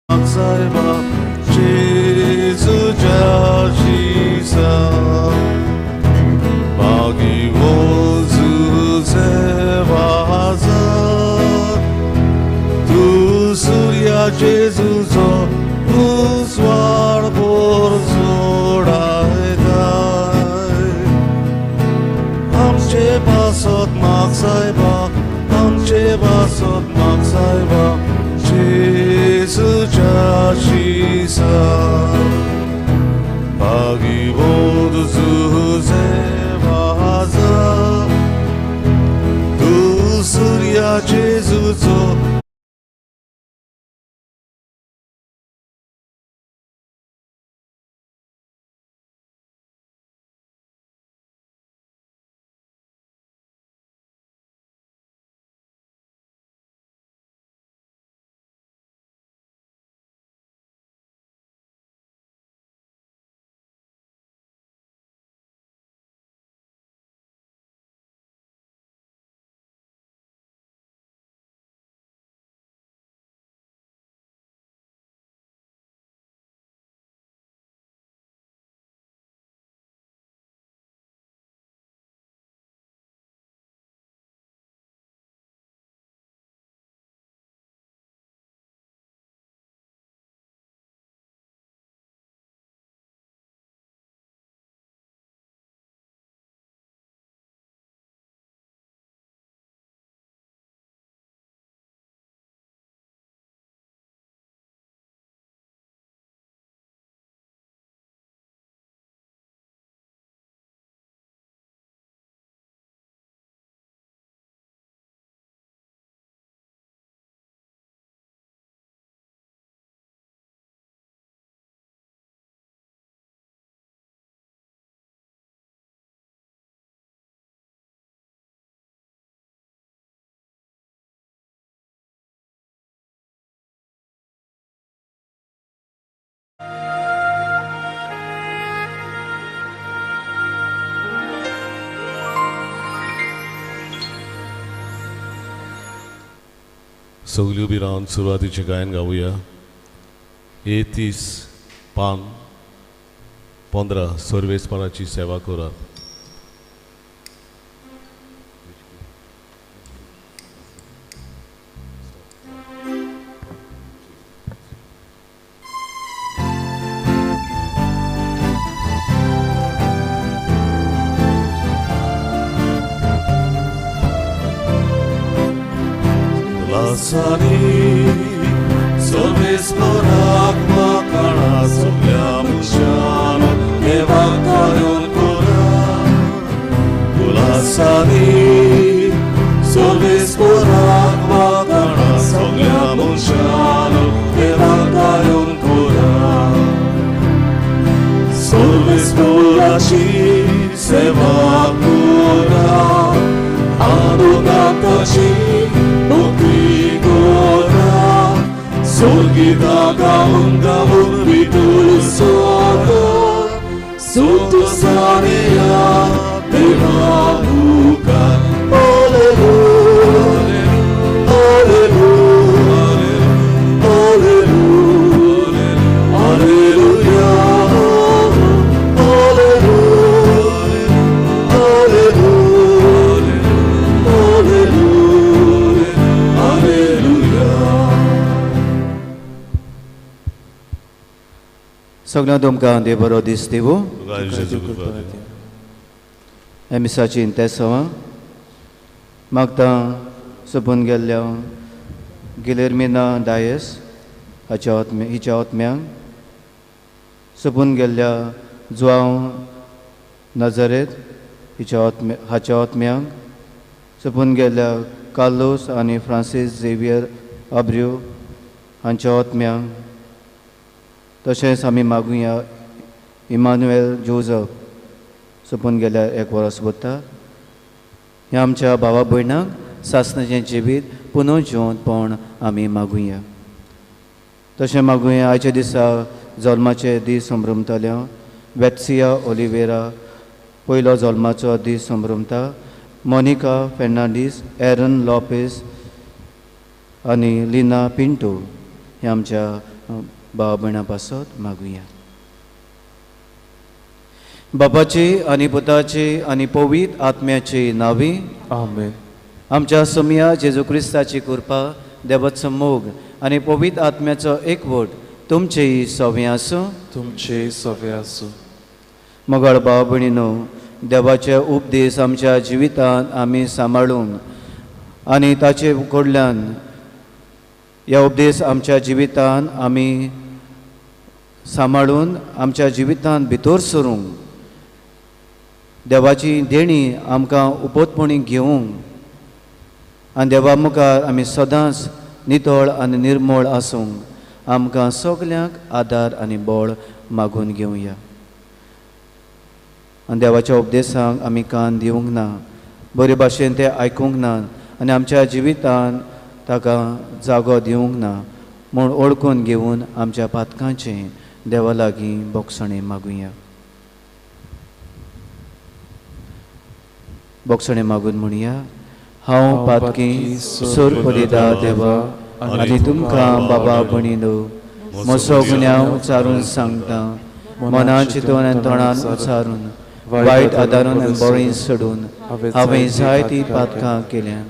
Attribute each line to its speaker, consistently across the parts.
Speaker 1: Saiba Jesuच्या शिसा मागी वजुचे वाजार तूं सुर्या जेजूचो उजवाड पोरचोडायताय आमचे पासत माग सायबा आमचे पासत माग सायबा जेजूच्या शिसा मागी वजुचे वाजार तूं सुर्या जेजूचो सगल्यो बी रावन सुरवातीचें गायन गावया. 31 पान 15 सर्वेस्पराची सेवा करात. सर्वेस्पराक माकाणा सगल्या मनशान देवाक कार्योन करात. कुलासांनी सर्वेस्पराक माकाणा सगल्या मनशान देवाक कार्योन करात. सर्वेस्पराची सेवा करात, आनंदाची भक्ती करात. स्वर्गीता गाऊन गाऊन विठूल सोदत सुतसानिया देवा मुखार. Hallelujah, hallelujah, hallelujah, hallelujah, hallelujah, hallelujah, hallelujah, hallelujah.
Speaker 2: सगळ्या तुमकां देव बरो दीस दिवं.
Speaker 1: तुका जेजू कृपा दिवं.
Speaker 2: ह्या मिसाची इंतेसांव मागता सोंपून गेल्ल्या गिलेर्मिना डायस हाच्या आत्म्या हिच्या आत्म्यांक, सोंपून गेल्ल्या जुआंव नजरेत हिच्या आत्म्या हाच्या आत्म्यांक, सोंपून गेल्ल्या कार्लोस आनी फ्रांसीस झेवियर आब्रियो हांच्या आत्म्यांक, तशेंच आमी मागुया इमानुएल जोजफ सोंपून गेल्यार एक वर्स वता. ह्या आमच्या भावा भयणांक सासणाचें जिवीत पुनः जिवंतपण आमी मागुया. तशें मागुया आयच्या दिसा जल्माचे दीस संभ्रमतल्या वेत्सिया ओलिवेरा पयलो जल्माचो दीस संभ्रमता, मोनिका फेर्नांडीस, एरन लोपेस आनी लिना पिंटो ह्या आमच्या भाव भयणां पासत मागुया. बापाची आनी पुताची आनी पवित्र आत्म्याची नांवी
Speaker 3: आमेन.
Speaker 2: आमच्या सोमया जेजू क्रिस्ताची कृपा, देवाचो मोग आनी पवित्र आत्म्याचो एकवट तुमचेय सवे आसूं.
Speaker 3: तुमचेय सवे आसूं.
Speaker 2: मोगाळ भाव भयणीनो, देवाचे उपदेश आमच्या जिवितांत आमी सांबाळून आनी ताचे कडल्यान ह्या उपदेश आमच्या जिवितांत आमी सांबाळून आमच्या जिवितांत भितर सरूंक, देवाची देणी आमकां उपतपणी घेवंक आनी देवा मुखार आमी सदांच नितळ आनी निर्मळ आसूंक आमकां सगल्यांक आदार आनी बळ मागून घेवया. आनी देवाच्या उपदेशांक आमी कान दिवंक ना, बरे भाशेन ते आयकूंक ना आनी आमच्या जिवितांत ताका जागो दिवंक ना म्हूण ओळखून घेवन आमच्या पातकांचें देवा लागीं बोगसणें मागुया. बोगसणें मागून म्हणया, हांव पातकी सोरपदिता देवा आनी तुमकां बाबा भयणीनो म्हजो गुन्यांव उचारून सांगता, मनान चिंतून आनी तोंडान उचारून, वायट आदारून आनी बळी सोडून हांवें जायतीं पातकां केल्यान.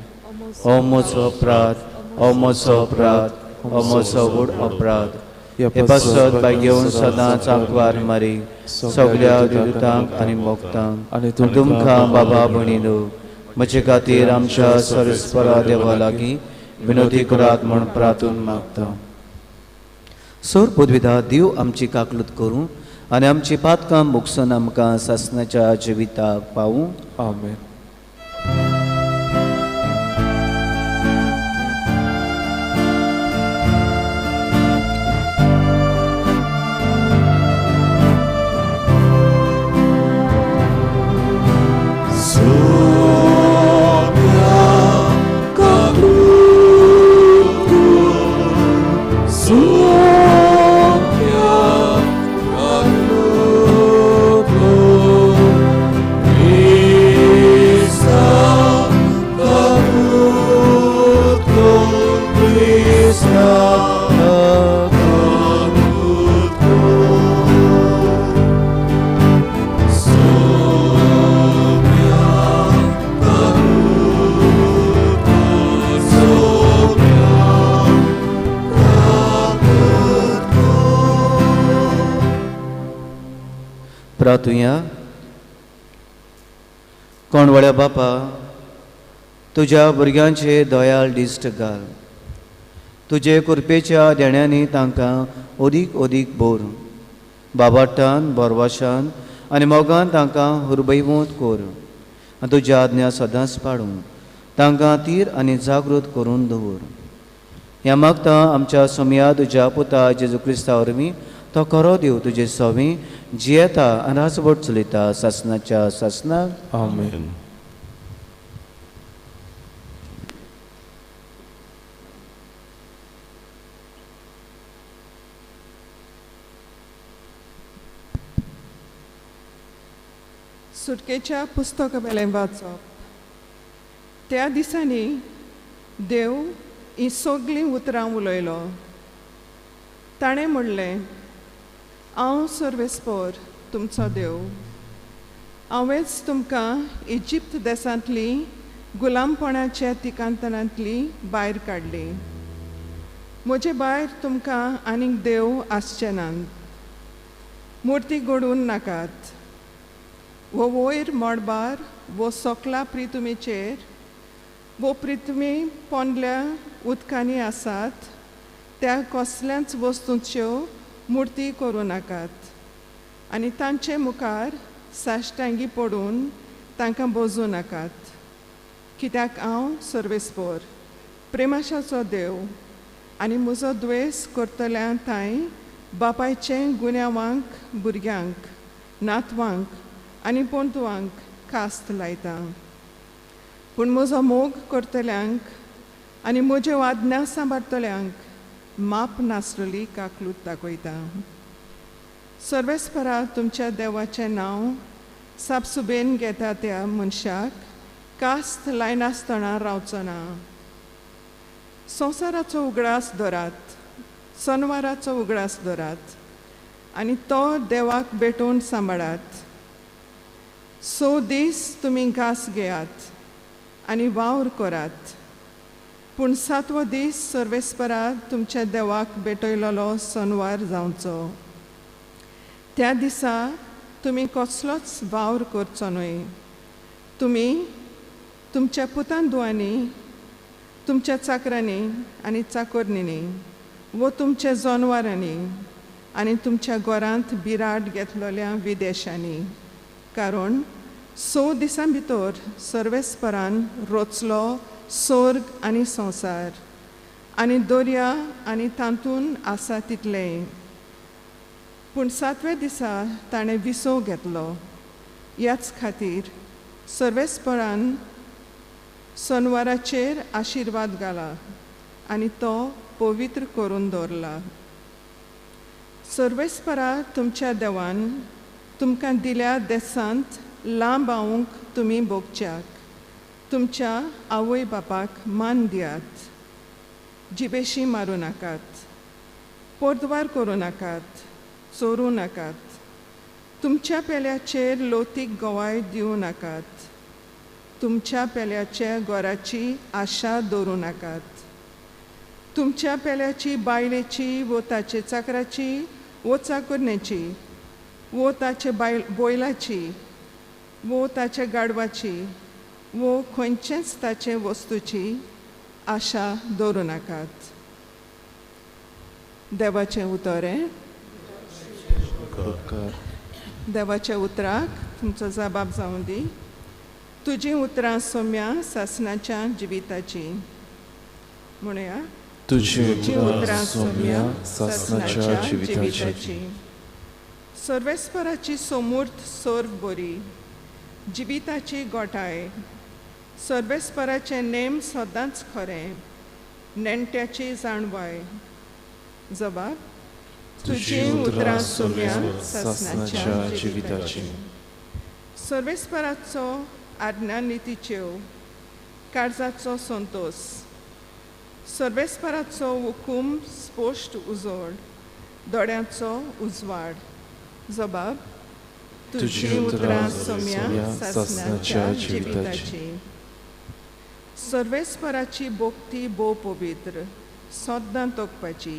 Speaker 2: हो म्हजो अपराध, हो म्हजो अपराध, हो म्हजो व्हड अपराध. हे पासत भाग्यवन सदांच आंकवार मारी सगल्या दुतांक आनी मोगतांक आनी तुमकां बाबा भयणीनो म्हजे खातीर आमच्या सरस्परा देवा लागीं विनोदी करात म्हूण प्रार्थून मागता. सोर पदविधा देव आमची काकलूत करूं आनी आमची पातकां मुगसून आमकां सासणाच्या जिविताक पावूं.
Speaker 3: आमेन.
Speaker 2: प्रार्थुया. कोण व्हड्या बापा, तुज्या भुरग्यांचे दयाळ दिश्ट घाल, तुजे कृपेच्या देण्यांनी तांकां अदीक अदीक भर, बाबाटान बोरवाशान आनी मोगान तांकां हुरबैवंत कर आनी तुज्या आज्ञा सदांच पाडूं तांकां तीर आनी जागृत करून दवर. ह्या मागता आमच्या सोमया तुज्या पुता जेजू क्रिस्ता वरवीं तो खरो देव तुजे सवी जियेता आनी राजवट चलयता सासणाच्या सासणाक.
Speaker 3: आमेन.
Speaker 4: सुटकेच्या पुस्तका वेलें वाचप. त्या दिसांनी देव हीं सगळीं उतरां उलयलो. ताणें म्हणलें, हांव सर्वेस्पोर तुमचो देव, हांवेंच तुमकां इजिप्त देशांतली गुलामपणाच्या तिकांतनांतली भायर काडली. म्हजे भायर तुमकां आनीक देव आसचे नात. मुर्ती घडोवन नाकात वो वयर मळबार वो सोकला प्रितुमेचेर वो प्रितुमे पोंदल्या उदकांनी आसात त्या कसल्याच वस्तूंच्यो मुर्ती करूं नाकात आनी तांचे मुखार साश्टांगी पडून तांकां बोजूं नाकात. कित्याक हांव सर्वेस्पोर प्रेमाशाचो देव आनी म्हजो द्वेस करतल्या थांय बापायचे गुन्यांवांक भुरग्यांक नातवांक आनी पोंतवांक कास्त लायता. पूण म्हजो मोग करतल्यांक आनी म्हज्यो आज्ञा सांबाळटल्यांक माप नासलेली काकलूत दाखयता. सर्वेस्परा तुमच्या देवाचें नांव सापसुबेन घेता त्या मनशाक कास्त लायनासतना रावचो ना. संवसाराचो उगडास धरात. सनवाराचो उगडास दवरात आनी तो देवाक भेटोवन सांबाळात. 6 दीस तुमी घास घेयात आनी वावर करात, पूण 7वो दीस सर्वेस्परा तुमच्या देवाक भेटयलेलो सनवार जावचो. त्या दिसा तुमी कसलोच वावर करचो न्हय. तुमी तुमच्या पुतान दुवांनी, तुमच्या चाकरांनी आनी चाकोरणींनी वो तुमच्या जनवारांनी आनी तुमच्या घरांत बिराड घेतलेल्या विदेशांनी, कारण 6 दिसां भितर सर्वेस्परान रचलो स्वर्ग आनी संवसार आनी दर्या आनी तातूंत आसा तितलें. पूण 7व्या दिसा ताणें विसव घेतलो. ह्याच खातीर सर्वेस्परान सनवाराचेर आशिर्वाद घाला आनी तो पवित्र करून दवरला. सर्वेस्परा तुमच्या देवान तुमकां दिल्या देसांत लांब आवंक तुमी भोगच्याक तुमच्या आवय बापाक मान दियात. जिबेशी मारूं नाकात, पोरद्वार करूं नाकात, चोरूं नाकात, तुमच्या पेल्याचेर लोतीक गवाय दिवं नाकात, तुमच्या पेल्याच्या घराची आशा दवरूं नाकात, तुमच्या पेल्याची बायलेची वो ताचे चाकराची वो चाकरण्याची वो ताचे बायल बोयलाची वो ताच्या गाडवाची वो खंयचेच ताचे वस्तूची आशा दवरूं नाकात. देवाचें उतर हें. देवाच्या उतराक तुमचो जबाब जावं दी. तुजीं उतरां सोम्या सासणाच्या जिविताची. म्हणया,
Speaker 3: तुजीं उतरां सोम्या सासणाच्या जिविताची.
Speaker 4: सर्वेस्पराची सोमूर्त सर्व बरी, जिविताची गोठाय. सर्वेस्पराचें नेम सदांच खरें, नेणट्याची जाणवाय. जबाब,
Speaker 3: तुजीं उतरां सोम्या सासणाच्या जिविताची.
Speaker 4: सर्वेस्पराचो आज्ञा नितीच्यो, काळजाचो संतोस. सर्वेस्पराचो हुकूम स्पश्ट उजोड, दोळ्यांचो उजवाड. जबाब,
Speaker 3: तुजीं उतरां सोम्या सासणाच्या जिविताची.
Speaker 4: सर्वेस्पराची भक्ती भोव पवित्र, सद्दां तोखपाची.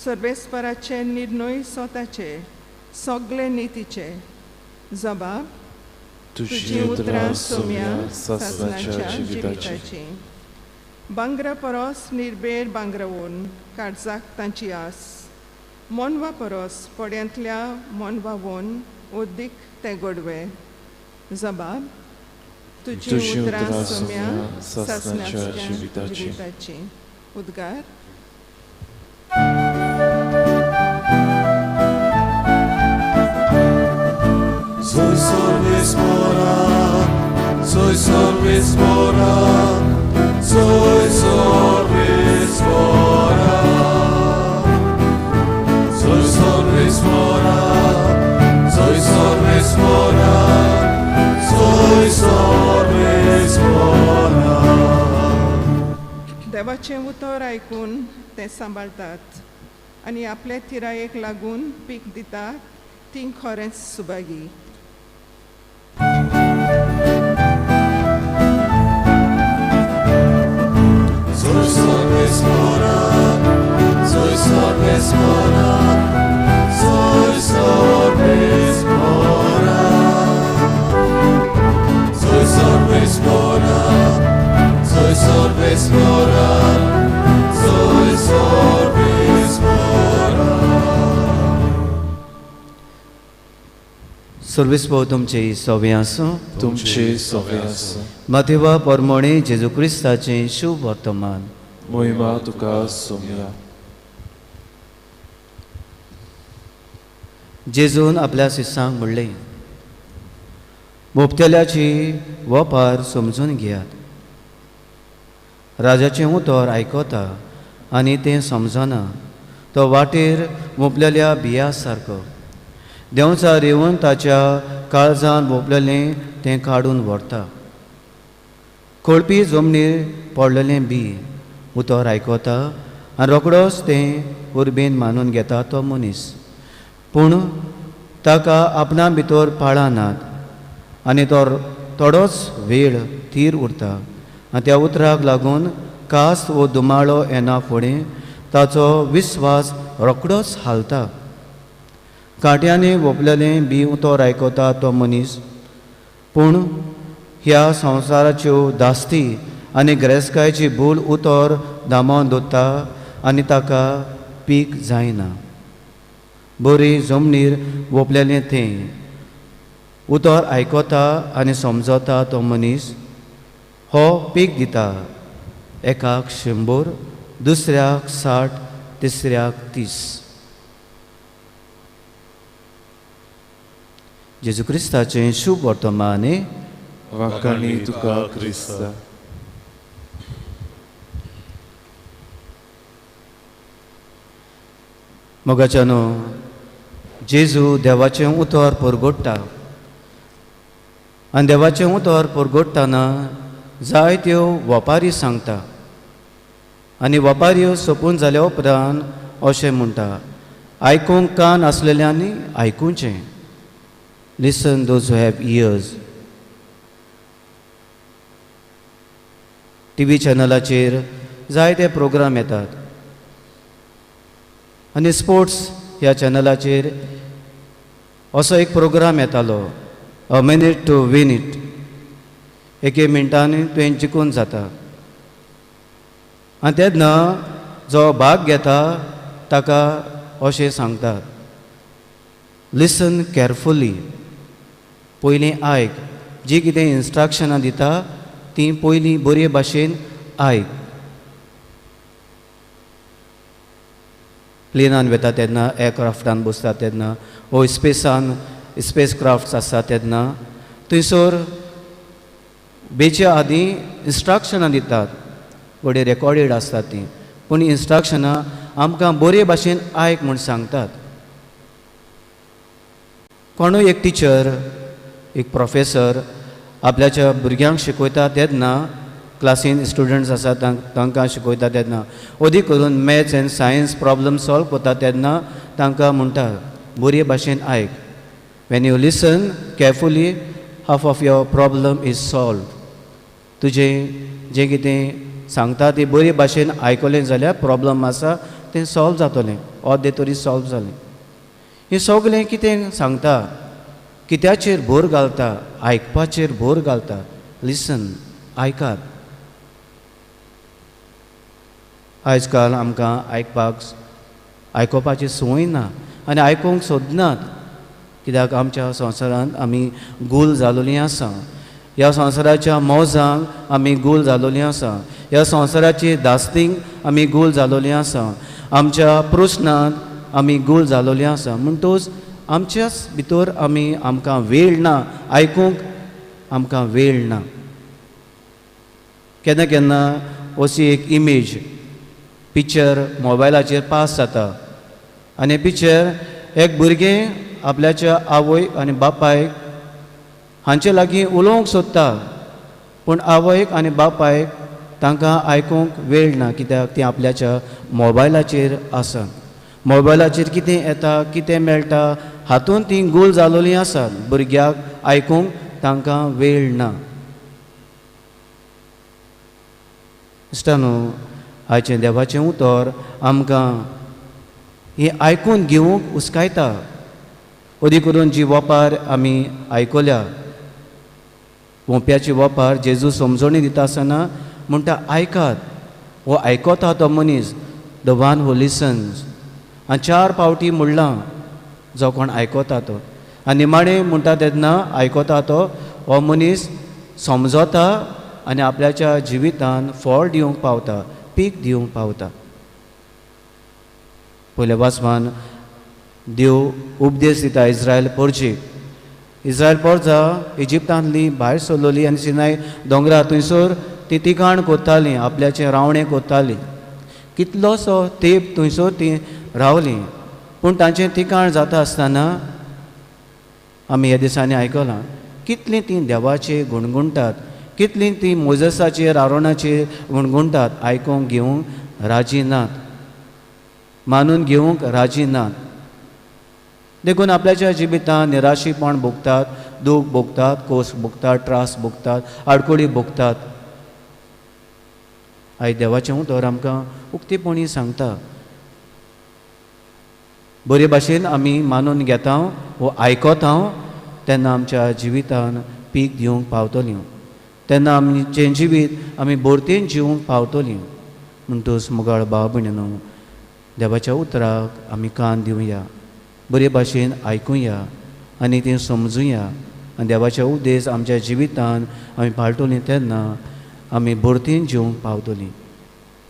Speaker 4: सर्वेस्पराचे निर्णय स्वताचे, सगळे नितीचे. जबाब,
Speaker 3: तुजीं उतरां सोम्या सासणाच्या जिविताची.
Speaker 4: बांगरा परस निर्बेर बांगरावून काळजाक तांची आस, मोनवा परस पड्यांतल्या मोनवावून ओदीक ते गोडवे. जबाब,
Speaker 3: तुजीं उतरां सोम्या सासणाच्या जिविताची.
Speaker 4: उद्गार.
Speaker 1: Soy सर्वेस्परा, soy सर्वेस्परा, soy सर्वेस्परा, soy सर्वेस्परा, soy सर्वेस्परा, soy सर्वेस्परा.
Speaker 4: देवाचें उतर आयकून तें सांबाळतात आनी आपले थिरायेक लागून पीक दितात तीं खरेंच Subhagi.
Speaker 1: Soy सर्वेस्परा, soy सर्वेस्परा, soy सर्वेस्परा, soy सर्वेस्परा, soy सर्वेस्परा, soy सर्वेस्परा.
Speaker 2: सर्वेस्पर तुमचे सोबे आसूं.
Speaker 3: तुमचे सोबे आसूं.
Speaker 2: मातेवा परमणे जेजू क्रिस्ताचें शुभ वर्तमान.
Speaker 3: मोहिमा तुका सोम्या.
Speaker 2: जेजून आपल्या शिसांक म्हणलें, मोपतेल्याची वपार समजून घेयात. राजाचें उतर आयकता आनी तें समजना, तो वाटेर मोपलेल्या बिया सारको. देंवचार येवन ताच्या काळजान मोपलेलें तें काडून व्हरता. कोळपी जमनीर पडलेलें बी उतर आयकता आनी रोखडोच तें उर्बेन मानून घेता तो मनीस, पूण ताका आपणा भितर पाळां नात आनी तो थोडोच वेळ थीर उरता आनी त्या उतराक लागून कास वो दुमाळो येना फुडें ताचो विस्वास रोखडोच हालता. कांट्यांनी वोपलेलें बी उतर आयकता तो मनीस, पूण ह्या संवसाराच्यो दास्ती आनी गिरेस्तकायेची भूल उतर दामोवन दवरता आनी ताका पीक जायना. बरी जमनीर वोपलेलें तें उतर आयकता आनी समजता तो मनीस हो पीक दिता, एकाक 100, दुसऱ्याक 60, तिसऱ्याक 30. जेजू क्रिस्ताचें शुभ वर्तमान.
Speaker 3: वाखाणी तुका क्रिस्ता.
Speaker 2: मोगाच्यानो, जेजू देवाचें उतर परगोडटा आनी देवाचें उतर परगोडटना जायत्यो वपारी सांगता आनी वपाऱ्यो सोंपून जाल्या उपरांत अशें म्हणटा, आयकूंक कान आसलेल्यांनी आयकुचें. Listen those who have ears. TV चॅनलाचेर जायते प्रोग्राम येतात आनी स्पोर्ट्स ह्या चॅनलाचेर असो एक प्रोग्राम येतालो, a minute to win it. एके मिनटांनी तुवें जिखून जाता आनी तेन्ना जो भाग घेता ताका अशें सांगतात, लिसन कॅरफुली, पयलीं आयक, जी कितें इन्स्ट्रक्शनां दिता तीं पयलीं बरे भाशेन आयक. प्लेनान वता तेन्ना, एअरक्राफ्टान बसता तेन्ना, वो स्पेसान स्पेस क्राफ्ट्स आसता तेन्ना थंयसर बेच्या आदीं इन्स्ट्रक्शनां दितात, घडये रेकॉर्डेड आसतात तीं, पूण इन्स्ट्रक्शनां आमकां बरे भाशेन आयक म्हूण सांगतात. कोणूय एक टिचर, एक प्रोफेसर आपल्याच्या भुरग्यांक शिकयता तेन्ना, क्लासीन स्टुडंट्स आसात तांकां शिकयता तेन्ना, अदीक करून maths and science problem solve करता तेन्ना तांकां म्हणटा, बरे भाशेन आयक. When you listen carefully half of your problem is solve. तुजें जें कितें सांगता तें बरे भाशेन आयकलें जाल्यार प्रॉब्लम आसा तें सॉल्व जातलें, अर्दें तरी सॉल्व जालें. हें सगळें कितें सांगता, कित्याचेर भर घालता, आयकपाचेर भर घालता. लिसन, आयकात. आयज काल आमकां आयकपाक आयकुपाची संवय ना आनी आयकूंक सोदनात, कित्याक आमच्या संवसारांत आमी गूल जालोलीं आसा. ह्या संवसाराच्या मौजांक आमी गूल जालोलीं आसा, ह्या संवसाराची दास्तींक आमी गूल जालोलीं आसा, आमच्या प्रस्नांत आमी गूल जालोलीं आसा. म्हणटूच आमच्याच भितर आमी आमकां वेळ ना आयकूंक, आमकां वेळ ना. केन्ना केन्ना अशी एक इमेज पिक्चर मोबायलाचेर पास जाता आनी पिक्चर एक भुरगें आपल्याच्या आवयक आनी बापायक हांचे लागीं उलोवंक सोदता, पूण आवयक आनी बापायक तांकां आयकूंक वेळ ना, कित्याक तीं आपल्याच्या मोबायलाचेर आसा. मोबायलाचेर कितें येता, कितें मेळटा हातूंत तीं गोल जालोलीं आसात. भुरग्याक आयकूंक तांकां वेळ ना. इश्टानो, आयचें देवाचें उतर आमकां हें आयकून घेवंक हुस्कायता. अदी करून जी वपार आमी आयकल्या, पोंप्याची वपार जेजू समजणी दिता आसतना म्हणटा, आयकात. हो आयकता तो मनीस, the one who listens. आनी 4 फावटी म्हणलां जो कोण आयकता तो. आनी निमाणें म्हणटा तेन्ना आयकता तो हो मनीस समजता आनी आपल्याच्या जिवितान फळ दिवंक पावता, पीक दिवंक पावता. पयल्या वाचपान देव उपदेश दिता इस्रायल परजेक. इस्रायल परजा इजिप्तांतली भायर सरलोली आनी सिनाय दोंगरा थंयसर ती तिकाण कोत्ताली, आपल्याचें रावणें कोत्ताली. कितलोसो तेंप थंयसर ती रावली, पूण तांचें तिकाण जाता आसतना आमी ह्या दिसांनी आयकलां कितलीं तीं देवाचेर गुणगुणटात, कितलीं तीं मोजसाचेर आरोणाचेर गुणगुणटात, आयकूंक घेवंक राजी नात. मानून घेवंक राजी नात। देखून आपल्याच्या जिवितांत निराशीपण भोगतात, दूख भोगतात, कोस भोगतात, त्रास भोगतात, आडखळी भोगतात। आयज देवाचें उतर आमकां उक्तेपणी सांगता, बरे भाशेन आमी मानून घेता वो आयकता तेन्ना आमच्या जिवितान पीक दिवंक पावतलीं, तेन्ना आमचें जिवीत आमी भरतेन जिवंक पावतलीं। म्हणटूच मोगाळ भाव भयणीनो, देवाच्या उतराक आमी कान दिवया, बरे भाशेन आयकुया आनी तें समजुया आनी देवाचे उपदेश आमच्या जिवितान आमी पाळटलीं तेन्ना आमी भरतेन जिवंक पावतलीं।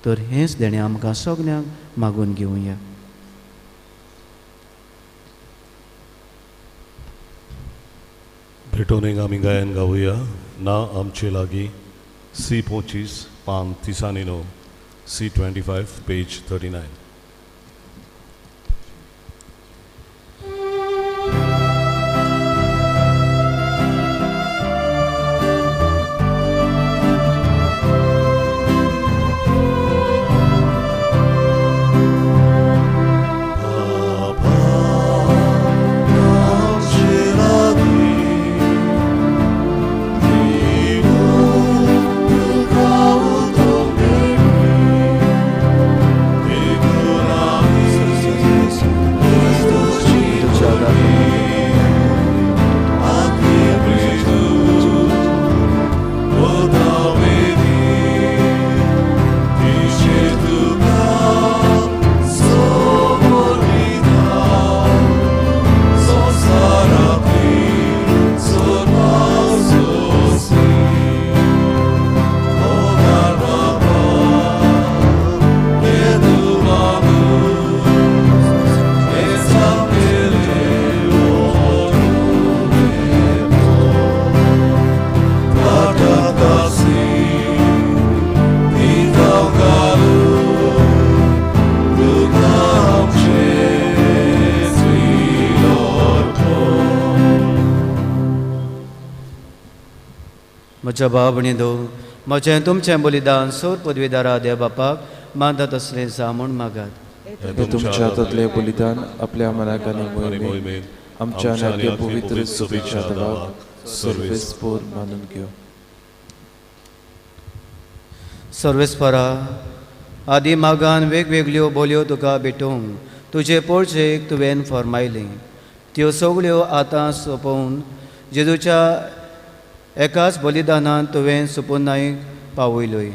Speaker 2: तर हेंच देणें आमकां सगल्यांक मागून घेवया।
Speaker 1: भेटोवणेक आमी गायन गावया ना आमचे लागीं सी 25 पान 39, सी 25 पेज 39।
Speaker 2: म्हज्या भाव भयणींनो, म्हजें तुमचें बलिदान सोर पदवीदारा देव बापाक मानता तसलें जावं म्हूण मागात।
Speaker 3: तुमच्या हातांतलें बलिदान आपल्या मनाक आनी मोहिमेक आमच्या आनी पवित्र सभेच्या देवाक सर्वेस्पोर मानून घेवं।
Speaker 2: सर्वेस्परा, आदी मागान वेगवेगळ्यो बोलयो तुका भेटोवंक तुजे पोळचेक तुवें फर्मायली, त्यो सगळ्यो आतां सोंपोवन जेजूच्या एकाच बलिदानान तुवें सुपुनायक पावयलोय।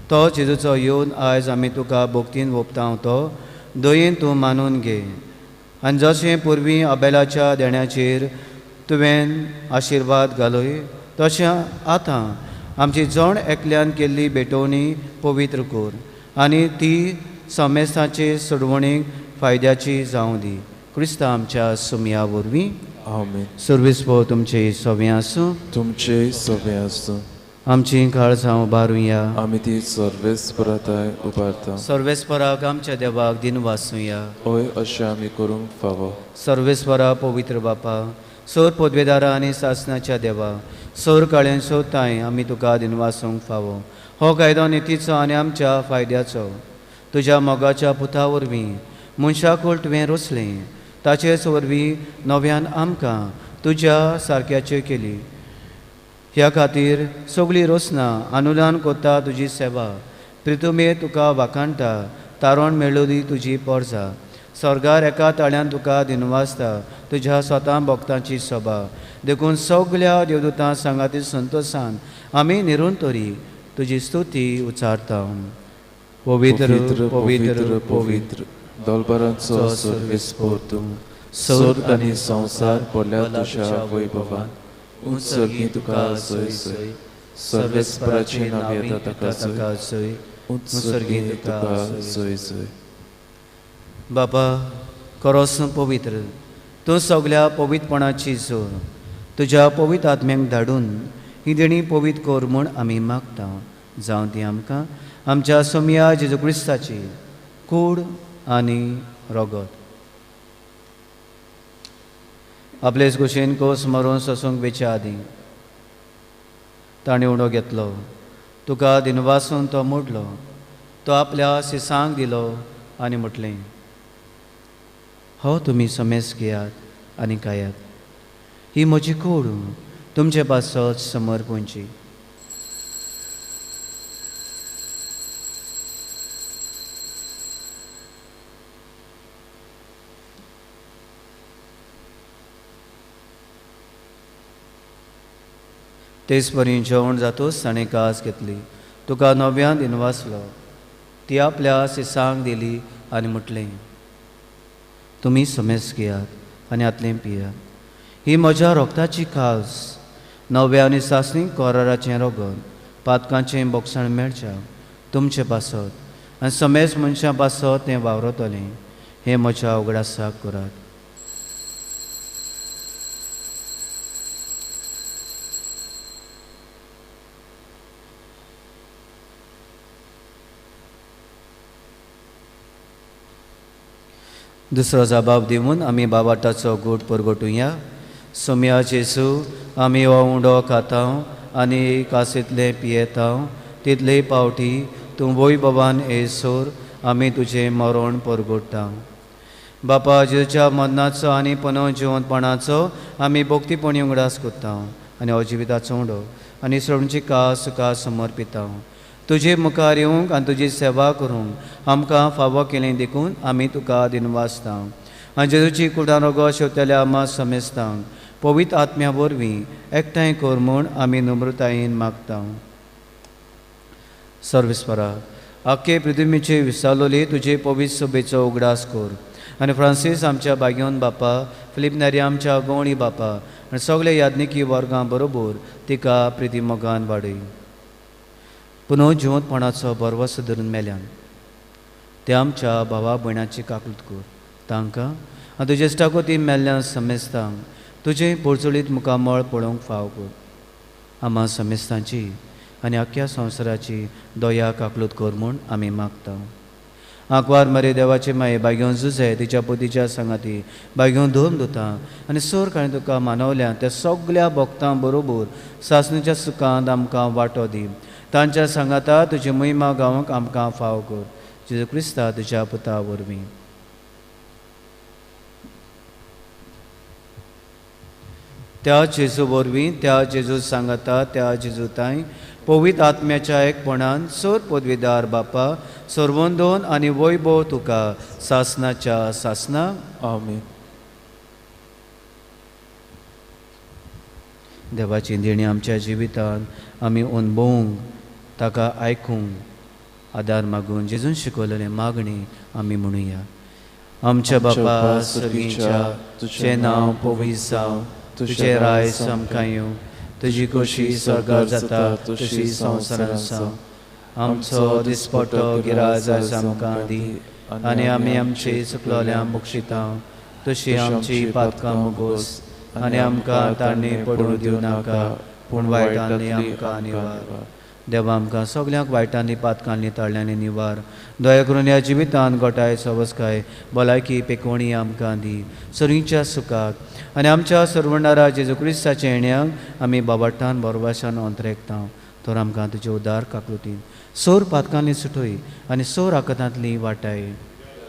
Speaker 2: तो जेजूचो येवन आयज आमी तुका भक्तीन ओंपता तो दयेन तूं मानून घे आनी जशें पुर्वी अबेलाच्या देण्याचेर तुवें आशिर्वाद घालय तशें आतां आमची जण एकल्यान केल्ली भेटवणी पवित्र कर आनी ती समेस्ताचे सोडवणीक फायद्याची जावं दी। क्रिस्ता आमच्या सुमया वरवीं
Speaker 3: आमेन।
Speaker 2: सर्वेस्पोर तुमचे सवे आसूं,
Speaker 3: तुमचे सवे आसूं।
Speaker 2: आमची काळजां उबारुया,
Speaker 3: आमी ती सर्वेस्पराताय उबारता।
Speaker 2: सर्वेस्पराक आमच्या देवाक दिनवासुया,
Speaker 3: हय अशें आमी करूंक फावो।
Speaker 2: सर्वेस्परा पवित्र बापा, सोर पदवेदारा आनी सासनाच्या देवा, सोर काळेन सोताय आमी तुका दिनवासूंक फावो। हो कायदो नितीचो आनी आमच्या फायद्याचो। तुज्या मोगाच्या पुता वरवीं मनशाकूळ तुवें रचलें, ताचेच वरवीं नव्यान आमकां तुज्या सारक्याच्यो केली। ह्या खातीर सगळी रचना अनुदान कोता तुजी सेवा, प्रितुमे तुका वाखाणटा, तारण मेळोली तुजी पोरजा। स्वर्गार एका ताळ्यान तुका दिनवासता तुज्या स्वता भक्तांची सभा। देखून सगल्या देवदूतां सांगाती संतोशान आमी निरंतरी तुजी स्तुती उच्चारता। पवित्र पवित्र पवित्र
Speaker 3: दलबरांचो सर्वेस्पोर तूं, स्वर्ग आनी संवसार भरल्या तुज्या वैभवान। उंच सर्गी तुका जय जय, सर्वेस्पराचें नांव येता ताका जय, उंच सर्गी तुका जय जय।
Speaker 2: बाबा करोस पवित्र तूं सगल्या पवित्रपणाची जोर, तुज्या पवित्र आत्म्यांक धाडून ही देणी पवित्र कर म्हूण आमी मागता। जावं ती आमकां आमच्या सोमया जेजू क्रिस्ताची कूड आनी रगत। आपलेच कुशीन कोस मरून सोसूंक वेच्या आदीं ताणें उणो घेतलो, तुका दिनवासून तो मोडलो, तो आपल्या सिसांक दिलो आनी म्हटलें, हो तुमी समेस घेयात आनी खायात, ही म्हजी कूड तुमचे पासत समर्पणची. तेच परी जेवण जातूच ताणें कास घेतली, तुका नव्यान दिनवासलो, ती आपल्या शिसांक दिली आनी म्हटलें, तुमी समेस घेयात आनी हातलें पियात, ही म्हज्या रोगताची कास, नव्या आनी सासणी कराराचें रोगत, पातकांचें बोगसण मेळच्या तुमचे पासत आनी समेस मनशां पासत तें वावरतलें, हें म्हज्या उगडासाक करात. दुसरो जबाब दिवन आमी बाबाटाचो गोट परगटुया. सोम्या जेजू, आमी हो उंडो खाता आनी कासींतलें पियेता, तितले पावटी तूं वैभवान येयसर आमी तुजें मरण परगट्टा. बापा, जेजूच्या मरणाचो आनी पुनः जिवंतपणाचो आमी भक्तीपणी उगडास करता आनी हो जिविताचो उंडो आनी श्रवणची कास तुका समर्पिता. तुजे मुखार येवंक आनी तुजी सेवा करूंक आमकां फावो केली देखून आमी तुका दिनवासता. आनी जेजूची कुडान रोगो शेवतल्या आमा समेस्तांक पवित्र आत्म्या वरवीं एकठांय कर म्हूण आमी नम्रतायेन मागता. सर्वेस्परा, आख्खे पृथ्वीचे विसालोली तुजे पवित्र सभेचो उगडास कर आनी फ्रांसीस आमच्या बाग्योन बापा, फिलीप नेरी आमच्या गवणी बापा आनी सगळे याज्ञिकी वर्गां बरोबर तिका प्रिती मोगान वाडय. पुनः जिवंतपणाचो भरवंसो धरून मेल्यान ते आमच्या भावा भयणाची काकूत कर, तांकां आनी तुजे इश्टागती मेल्ल्यान समेस्तांक तुजें पोरचोळीत मुखामळ पळोवंक फाव कर. आमा समेस्तांची आनी आख्ख्या संवसाराची दया काकलूत कर म्हूण आमी मागता. आंकवार मरे देवाचे माये, बागेवन जुजे तिच्या पोतीच्या सांगाती, बागेवन धर्म दुता आनी सोर काणी तुका मानवल्या त्या सगल्या भक्तां बरोबर सासणीच्या सुखांत आमकां वांटो दी. तांच्या सांगाता तुजी महिमा गावंक आमकां फाव कर. जेजू क्रिस्ता तुज्या पुता वरवीं. त्या जेजू वरवीं, त्या जेजू सांगाता, त्या जेजू तांय पवित्र आत्म्याच्या एकपणान सोर पदवीदार बापा, सर्वंदोन आनी वैभव तुका सासनाच्या सासना.
Speaker 3: आमेन.
Speaker 2: देवाची देणी आमच्या जिवितांत आमी अणभवूंक, ताका आयकूंक आदार मागून जेजून शिकवलेले मागणी आमी म्हणुया. आमच्या बापा सर्गीच्या, तुजें नांव पवित्र जावं, तुजें राय आमकां येवं, तुजी खोशी स्वर्गार जाता तशी संवसारांत जावं. आमचो दिसपटो गिराज आयज आमकां दी आनी आमी आमची चुकलोल्यांक बक्षिता तशी आमची पातकां मुगोस आनी आमकां तांणी पडूं दिवं नाका, पूण वायटांनी आमकां निवार. देवा, आमकां सगल्यांक वायटांनी पातकांनी ताळ्यांनी निवार. दया करून ह्या जिवितांत गोटाय सवसकाय भलायकी पेकोणी आमकां दी. सरींच्या सुखाक आनी आमच्या सर्वणारा जेजू क्रिस्ताच्या येण्याक आमी बाबाटान बरवाशान अंतरेकता. तर आमकां तुजे उदार काकृतीन सोर पातकांनी सुटय आनी सोर आकतांतली वाटाय.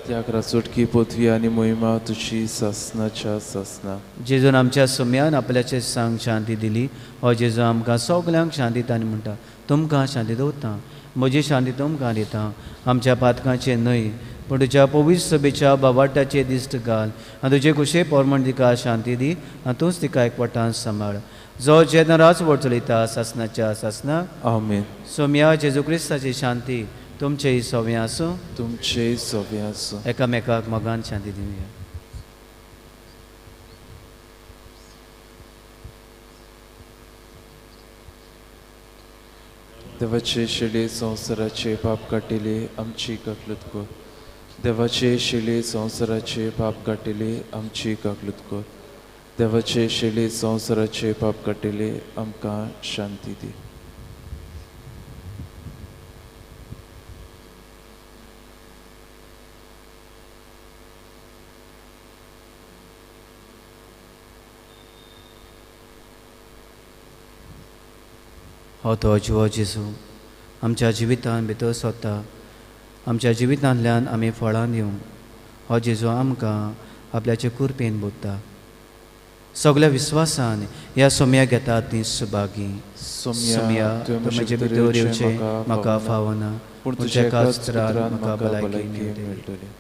Speaker 3: त्यागरा सुटकी पृथ्वी आनी महिमा तुजी सासनाच्या सासना.
Speaker 2: जेजून आमच्या सुम्यान आपल्याचे सांग शांती दिली. हो जेजू आमकां सगल्यांक शांती दिता आनी म्हणटा, तुमकां शांती दवरता, म्हजी शांती तुमकां दिता. आमच्या पातकांचे न्हय पूण तुज्या पवित्र सभेच्या बाबाटाचे दिश्ट घाल आनी तुजे कुशे पोरमण तिका शांती दी आनी तूंच तिका एकवटान सांबाळ, जो जेन्ना राज व्हड चलयता सासनाच्या सासना.
Speaker 3: आमेन.
Speaker 2: सोम्या जेजू क्रिस्ताची शांती तुमचेय सवे आसूं,
Speaker 3: तुमचेय सवे आसूं.
Speaker 2: एकामेकाक मोगान शांती दिवया.
Speaker 3: देवाचे शिले संवसाराचे पाप काटिले आमची काकलूत कर. देवाचे शिले संवसाराचे पाप काटिले आमची काकलूत कर. देवाचे शिले संवसाराचे पाप काटिले आमकां शांती दी.
Speaker 2: हो तो जिवो जेजू आमच्या जिवितान भितर सोदता आमच्या जिवितांतल्यान आमी फळां दिवंक हो जेजू आमकां आपल्याचे कुरपेन बोधता. सगळ्या विस्वासान ह्या सोम्या घेतात ती सुभागी. सोम्या म्हजे भितर येवचें म्हाका फावना, पूण तुज्या एकाच उतरान म्हाका भलायकी मेळटली.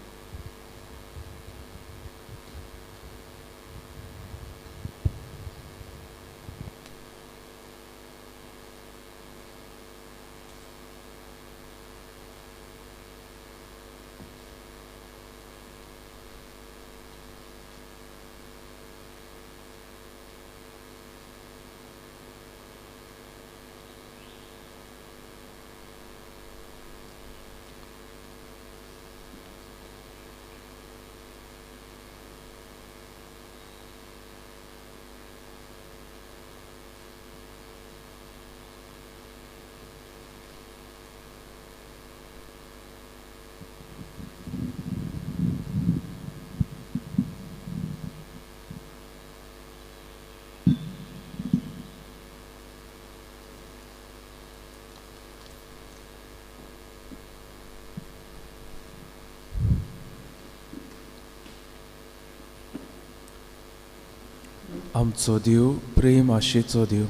Speaker 3: आमचो देव प्रेम आशेचो देव,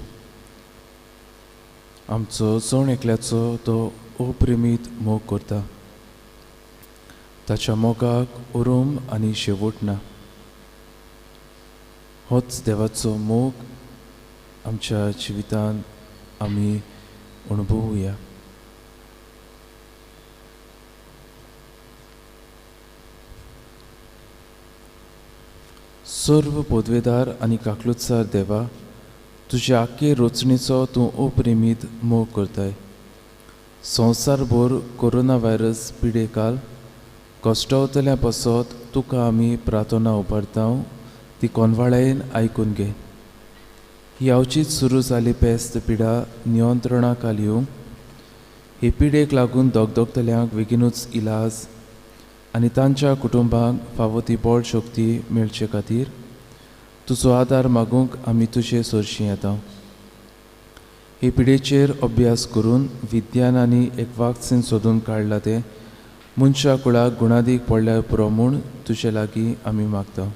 Speaker 3: आमचो जण एकल्याचो तो अप्रेमीत मोग करता. ताच्या मोगाक उरूम आनी शेवट ना. होच देवाचो मोग आमच्या जिवितांत आमी अणभवया. सर्व पदवेदार आनी काकलुतसार देवा, तुज्या आख्खे रचणेचो तूं अप्रेमीत मोग करताय. संवसारभर कोरोना व्हायरस पिडेकाल कश्टवतल्या पासत तुका आमी प्रार्थना उबारता, ती कोनवाळायेन आयकून घे. ही अवचीत सुरू जाली पेस्त पिडा नियंत्रणाखाल येवंक, हे पिडेक लागून दगदगतल्यांक बेगीनूच इलाज आनी तांच्या कुटुंबांक फावो ती बळ शक्ती मेळचे खातीर तुजो आदार मागूंक आमी तुजे सरशीं येता. हे पिडेचेर अभ्यास करून विज्ञानांनी एक वाक्सिन सोदून काडलां तें मनशा कुळाक गुणादीक पडल्यार पुरो म्हूण तुजे लागीं आमी मागता.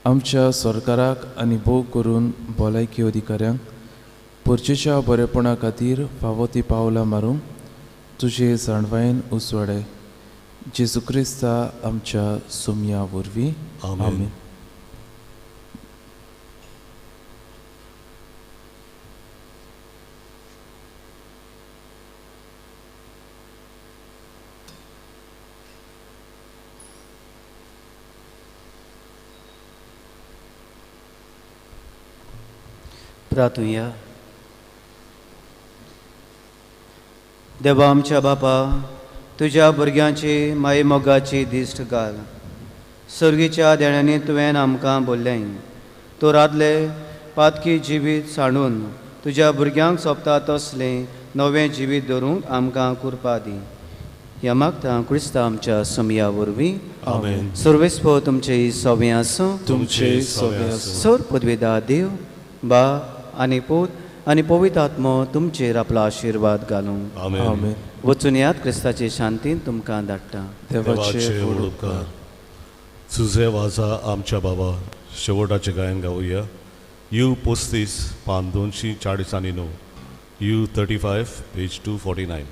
Speaker 3: आमच्या सरकाराक आनी भोव करून भलायकी अधिकाऱ्यांक परचेच्या बरेपणा खातीर फावो ती पावलां मारूंक तुजे जाणवायेन उसवाडे. जेजू क्रिस्ता आमच्या सोमया वरवीं आमेन.
Speaker 2: प्रार्थुया. देवा आमच्या बापा, तुज्या भुरग्यांची मायमोगाची दिश्ट घाल. सर्गीच्या देण्यांनी तुवें आमकां बोल्लें, तूं रातले पातकी जिवीत सांडून तुज्या भुरग्यांक सोंपता तसलें नवें जिवीत धरूंक आमकां कुरपा दी. ह्या मागता क्रिस्ता आमच्या समया वरवीं
Speaker 1: आमेन.
Speaker 2: सर्वेस्पो तुमचे सवे आसूं,
Speaker 1: तुमचे सवे आसूं.
Speaker 2: सर पदवेदा देव बा आनी पूत आनी पवित्र आत्मो तुमचेर आपलो आशिर्वाद घालूं.
Speaker 1: आमेन.
Speaker 2: वचून यात क्रिस्ताचे शांतीन तुमकां धाडटा.
Speaker 1: देवाचे व्हड उपकार. सुजे वाजा आमच्या बाबा शेवटाचें गायन गावया. You 35 पान 249, U 35 page 249.